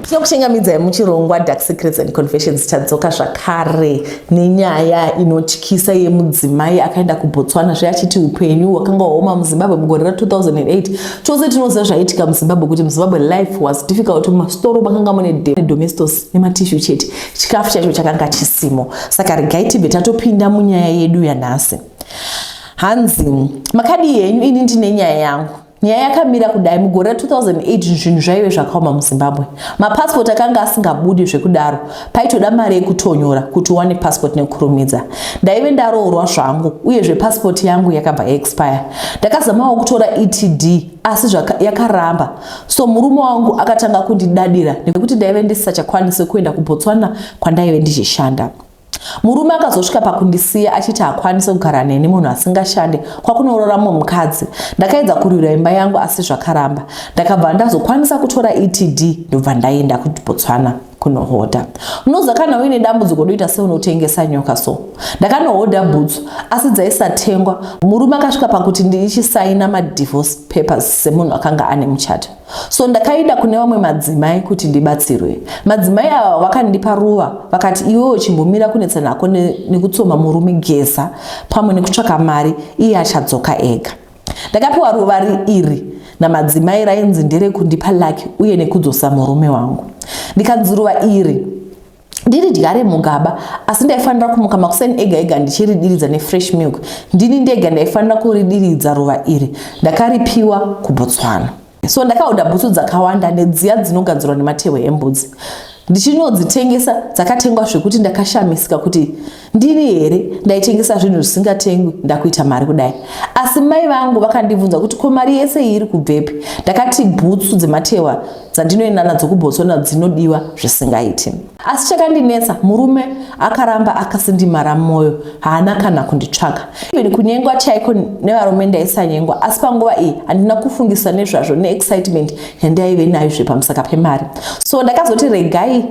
Tinokuchingamidzai muchirongwa Dark Secrets and Confessions. Tadzoka zvakare nenyaya inotyisa yemudzimai akaenda kuBotswana zve achiti upenyu hwakanga hwaoma muZimbabwe mugore ra2008. Tose tinoziva zvaiitika muZimbabwe, kuti muZimbabwe life was difficult. Mumasitoro makanga mune Domestos nematishu chete, chikafu chacho chakanga chisimo. Saka regai tibve tatopinda munyaya yedu yanhasi. Hanzi, makadii henyu? Ini ndine nyaya yangu. Nyaya yakamira kudai: mugore ra2008 zvinhu zvaive zvakaoma muZimbabwe. Mapasipoti akanga asingabudi zvekudaro, paitoda mari yekutonyora kuti uwane pasipoti nekukurumidza. Ndaive ndaroorwa zvangu, uyezve pasipoti yangu yakabva expire. Ndakazamawo kutora ETD, asi yakaramba. So murume wangu akatanga kundidadira nekuti ndaive ndisisachakwanisi kuenda kuBotswana kwandaive ndichishanda. Murume akazosvika pakundisiya achiti haakwanisi kugara neni, munhu asingashande, kwakunorora mumwe mukadzi. Ndakaedza kurwira imba yangu, asi zvakaramba. Ndakabva ndazokwanisa kutora ETD, ndobva ndaenda kuBotswana kunohodha. Unoziva, kana uine dambudziko unoita seunotengesa nyoka. So ndakanohodha bhutsu, asi dzaisatengwa. Murume akasvika pakuti ndichisaina madivorce papers semunhu akanga ane muchato. So ndakaenda kune vamwe madzimai kuti ndibatsirwe. Madzimai ava vakandipa ruva, vakati, "Iwewo chimbomira kunetsana hako nekutsoma murume, geza pamwe nekutsvaka mari, iye achadzoka ega." Ndakapiwa ruva iri namadzimai, rainzi nderekundipa lucky uye nekudzosa murume wangu. Ndikanzi ruva iri ndiridyare mugaba, asi ndaifanira kumuka makuseni ega ega ndichiridiridza nefresh milk. Ndini ndega ndaifanira kuridiridza ruva iri. Ndakaripiwa kuBotswana. So ndakaoda bhutsu dzakawanda nedziya dzinogadzirwa nematehwe embudzi, ndichinodzitengesa. Dzakatengwa zvekuti ndakashamisika kuti ndini here ndaitengesa zvinhu zvisingatengwi ndakuita mari kudai. Asi mai vangu vakandibvunza kuti, "Ko mari yese iyi iri kubvepi?" Ndakati bhutsu dzematehwa dzandinoenda nadzo kuBotswana dzinodiwa zvisingaiti. Asi chakandinetsa, murume akaramba akasindimara mwoyo, haana kana kunditsvaka. Even kunyengwa chaiko nevarume ndaisanyengwa, asi panguva iyi handina kufungisa nezvazvo neexcitement yandaive nayo zvepamusaka pemari. So ndakazoti regai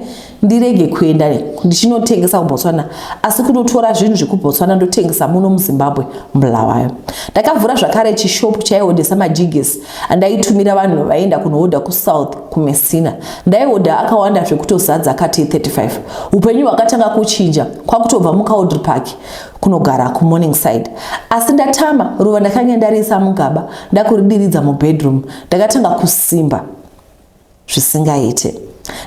ndirege kuenda ndichinotengesa kuBotswana, asi kunotora zvinhu zvekuBotswana ndotengesa muno muZimbabwe, muBulawayo. Ndakavhura zvakare chishopu chaihodhesa majigisi andaitumira vanhu vaienda kunohodha kuSouth, kuMessina. Ndaihodha akawanda zvekutozadza akati 35. Upenyu hwakatanga kuchinja, kwakutobva muCowdray Park kunogara kuMorningside. Asi ndatama, ruva ndakanga ndarisa mugaba, ndakuridiridza mubedroom. Ndakatanga kusimba zvisingaite.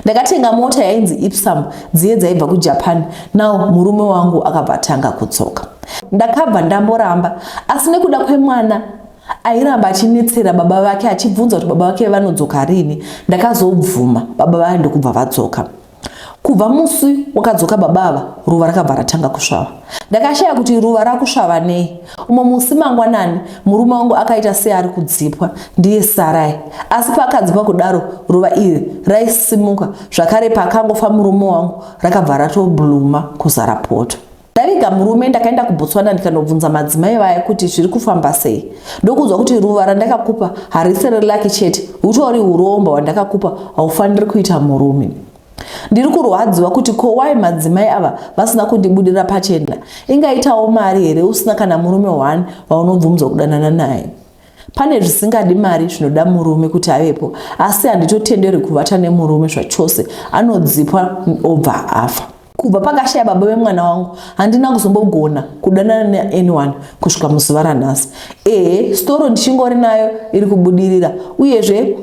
Ndakatenga mota yainzi Ipsum, dziye dzaibva kuJapan. Now murume wangu akabva atanga kudzoka. Ndakabva ndamboramba, asi nekuda kwemwana airamba achinetsera baba vake, achibvunza kuti baba vake vanodzoka rini, ndakazobvuma. Baba vaye ndokubva vadzoka. Kubva musi wakadzoka baba ava, ruva rakabva ratanga kusvava. Ndakashaya kuti ruva rakusvava nei. Umwe musi mangwanani murume wangu akaita seari kudzipwa, ndiye sarai. Asi paakadzipwa kudaro, ruva iri raisimuka zvakare. Paakangofa murume wangu, rakabva ratoblooma kuzara poto. Ndaviga murume, ndakaenda kuBotswana ndikanobvunza madzimai vaya kuti zviri kufamba sei, ndokunzwa kuti ruva randakakupa harisi relucky chete, hutori uromba hwandakakupa, haufaniri kuita murume. Ndiri kurwadziwa kuti ko wai madzimai ava vasina kundibudira pachena? Ingaitawo mari here usina kana murume one waunobvumzwa kudanana naye? Pane zvisingadi mari, zvinoda murume kuti avepo, asi handitotenderwi kuvata nemurume zvachose, anodzipwa obva afa. Kubva pakashaya baba vemwana wangu, handina kuzombogona kudanana neanyone kusvika muzuva ranhasi. Ehe, storo ndichingori nayo, iri kubudirira, uyezve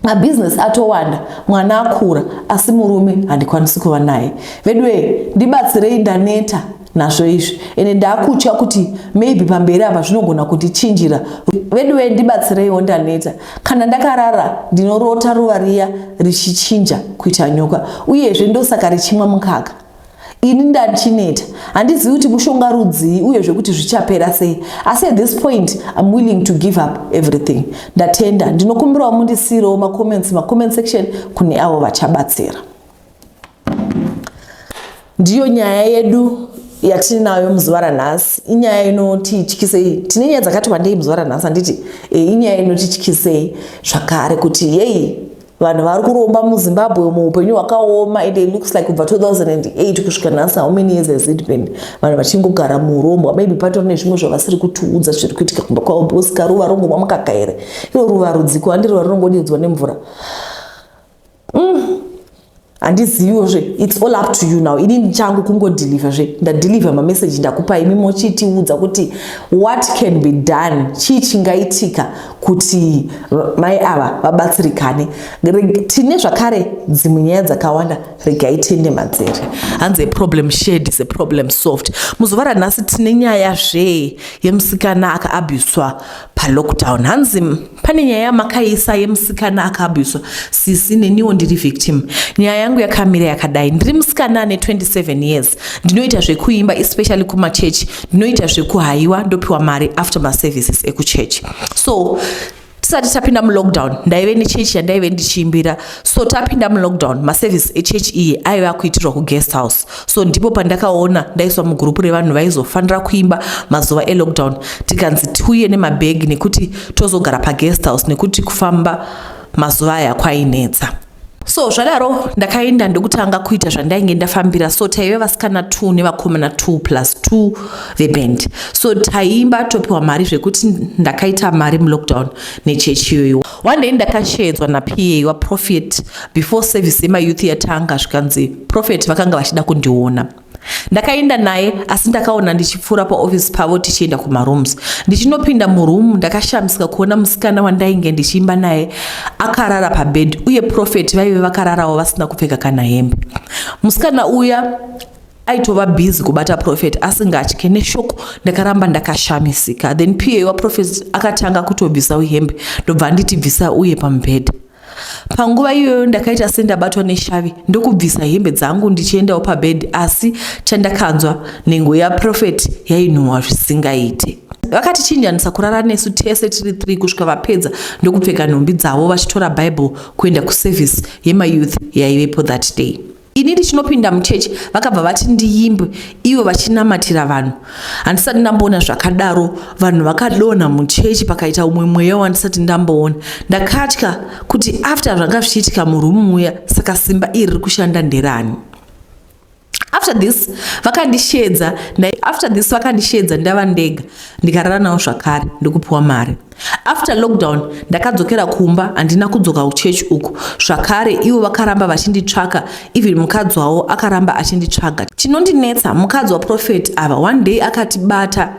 mabhizinesi atowanda. Mwana akura, asi murume handikwanisi kuva naye. Veduwe, ndibatsirei, ndaneta nazvo izvi, ende ndakutya kuti maybe pamberi apa zvinogona kundichinjira. Veduwe, ndibatsireiwo, ndaneta. Kana ndakarara ndinorota ruva riya richichinja kuita nyoka, uyezve ndosaka richimwa mukaka. Ini ndachineta, handizivi kuti mushonga rudzii, uyezve kuti zvichapera sei, asi at this point I'm willing to give up everything. Ndatenda. Ndinokumbirawo mundisiyirewo macomments, macomment section, kune avo vachabatsira. Ndiyo nyaya yedu yatinayo muzuva ranhasi. Inyaya inotityisei. Tine nyaya dzakati wandei muzuva ranhasi, handiti? Inyaya inotityisei zvakare kuti yei, vanhu vari kuromba muZimbabwe, muupenyu hwakaoma. And it looks like kubva 2008 kusvika nhasi, how many years has it been, vanhu vachingogara muurombwa? Maybe patori nezvimwe zvavasiri kutiudza zviri kuitika kumba kwavo, because karuva rongomwa mukaka here? Iro ruva rudziko, handi ruva rinongodiridzwa nemvura. Handiziviwo zve, it's all up to you now. Ini changu kungodeliver zve, ndadeliver mameseji, ndakupa imi mochitiudza kuti what can be done, chii chingaitika kuti mai ava vabatsirikane. Tine zvakare dzimwe nyaya dzakawanda, regai tiende madzere. Hanzi, "A problem shared is a problem solved." Muzuva ranhasi tine nyaya zve yemusikana akaabhuswa palockdown. Hanzi pane nyaya yamakaisa yemusikana akaabhuswa. Sisi, neniwo ndiri victim. Nyaya yangu yakamira yakadai. Ndiri musikana ane 27 years, ndinoita zvekuimba, especially kumachechi. Ndinoita zvekuhaiwa, ndopiwa mari after maservices ekuchechi. So tisati tapinda mulockdown, ndaive nechechi yandaive ndichiimbira. So tapinda mulockdown, maservice echechi iyi aiva akuitirwa kuguest house. So ndipo pandakaona ndaiswa mugurupu revanhu vaizofanira kuimba mazuva elockdown. Tikanzi tiuye nemabhegi nekuti tozogara paguest house, nekuti kufamba mazuva aya kwainetsa. So zvadaro, ndakaenda ndokutanga kuita zvandainge ndafambira. So taive vasikana 2 nevakomana 2 plus 2 veband. So taiimba, topiwa mari, zvekuti ndakaita mari mulockdown nechechi iyoyo. One day ndakashedzwa naPA waProphet before service yemayouth yatanga, zvikanzi Prophet vakanga vachida kundiona. Ndakaenda naye, asi ndakaona ndichipfuura paofisi pavo tichienda kumarooms. Ndichinopinda muroom, ndakashamisika kuona musikana wandainge ndichiimba naye akarara pabed, uye Prophet vaive vakararawo vasina kupfeka kana hembe. Musikana uya aitova busy kubata Prophet asingatye. Neshock ndakaramba ndakashamisika. Then PA waProphet akatanga kutobvisawo hembe, ndobva anditi, "Bvisa uye pamubhedha." Panguva iyoyo ndakaita sendabatwa neshavi, ndokubvisa hembe dzangu ndichiendawo pabhedhi. Asi chandakanzwa, nhengo yaProphet yainhuhwa zvisingaite. Vakatichinjanisa kurara nesu tese tiri 3 kusvika vapedza, ndokupfeka nhumbi dzavo, vachitora Bible kuenda kuservice yemayouth yaivepo that day. Ini ndichinopinda muchechi, vakabva vati ndiimbe ivo vachinamatira vanhu. Handisati ndamboona zvakadaro. Vanhu vakadonha muchechi, pakaita umwe mweya wandisati ndamboona. Ndakatya kuti after zvanga zvichiitika muroom muya, saka simba iri riri kushanda nderani? After this vakandishedza ndava ndega, ndikarara navo zvakare, ndikupiwa mari. After lockdown ndakadzokera kumba, handina kudzoka kuchechi uku zvakare. Ivo vakaramba vachinditsvaka, even mukadzi wavo akaramba achinditsvaga. Chinondinetsa, mukadzi waProphet ava one day akatibata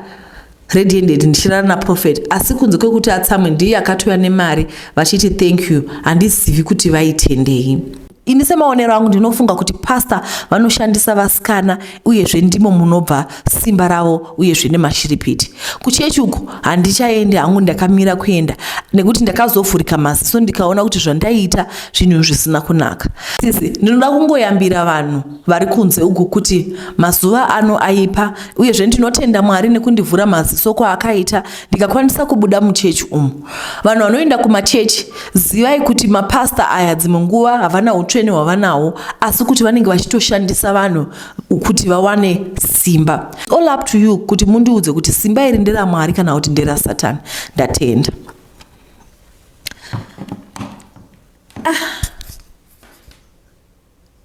red handed ndichirara naProphet, asi kunze kwekuti atsamwe, ndiye akatouya nemari vachiti thank you. Handizivi kuti vaitendei. Ini semaonero angu ndinofunga kuti pastor vanoshandisa vasikana, uyezve ndimo munobva simba ravo, uyezve nemashiripiti. Kuchechi uku handichaendi hangu, ndakamira kuenda nekuti ndakazovhurika maziso, ndikaona kuti zvandaiita zvinhu zvisina kunaka. Sisi, ndinoda kungoyambira vanhu vari kunze uku kuti mazuva ano aipa. Uyezve ndinotenda Mwari nekundivhura maziso kwaakaita, ndikakwanisa kubuda muchechi umu. Vanhu vanoenda kumachechi, zivai kuti mapasta aya dzimwe nguva havana utsvene hwavanahwo, asi kuti vanenge vachitoshandisa vanhu kuti vawane simba. All up to you kuti mundiudze kuti simba iri nderaMwari kana kuti nderasatani. Ndatenda. Ah.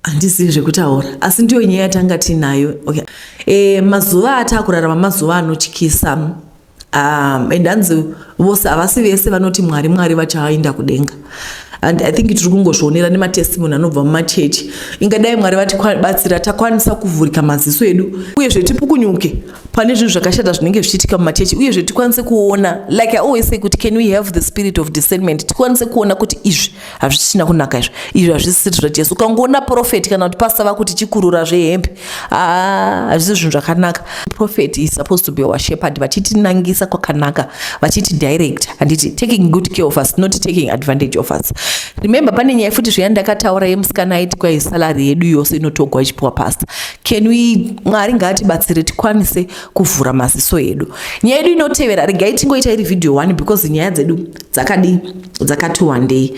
Handizivi zvekutaura, asi ndiyo nyaya yatanga tiinayo. Okay. Mazuva ataakurarama mazuva anotyisa, and hanzi vose, havasi vese vanoti Mwari, Mwari vachaenda kudenga. And I think tiri kungozvionera nematestimony anobva mumachechi. Ingadai Mwari vatibatsira, takwanisa kuvhurika maziso edu, uyezve tipukunyuke pane zvinhu zvakashata zvinenge zvichiitika mumachechi. Uyezve tikwanise kuona, like I always say, kuti can we have the spirit of discernment, tikwanise kuona kuti izvi hazvisina kunaka, izvi hazvisiri zvaJesu. Ukangoona prophet kana kuti pastor vakuti chikurura zvehembe, hazvisi zvinhu zvakanaka. Prophet is supposed to be our shepherd, vachitinangisa kwakanaka, vachiti direct, handiti, taking good care of us, not taking advantage of us. Remember, pane nyaya futi zviya ndakataura yemusikana aiti kwai salary yedu yose inotogwa ichipiwa pastor. Can we, Mwari ngaatibatsire tikwanise kuvhura maziso edu. Nyaya yedu inotevera, regai tingoita iri video 1 because nyaya dzedu dzakadi dzakati wandei.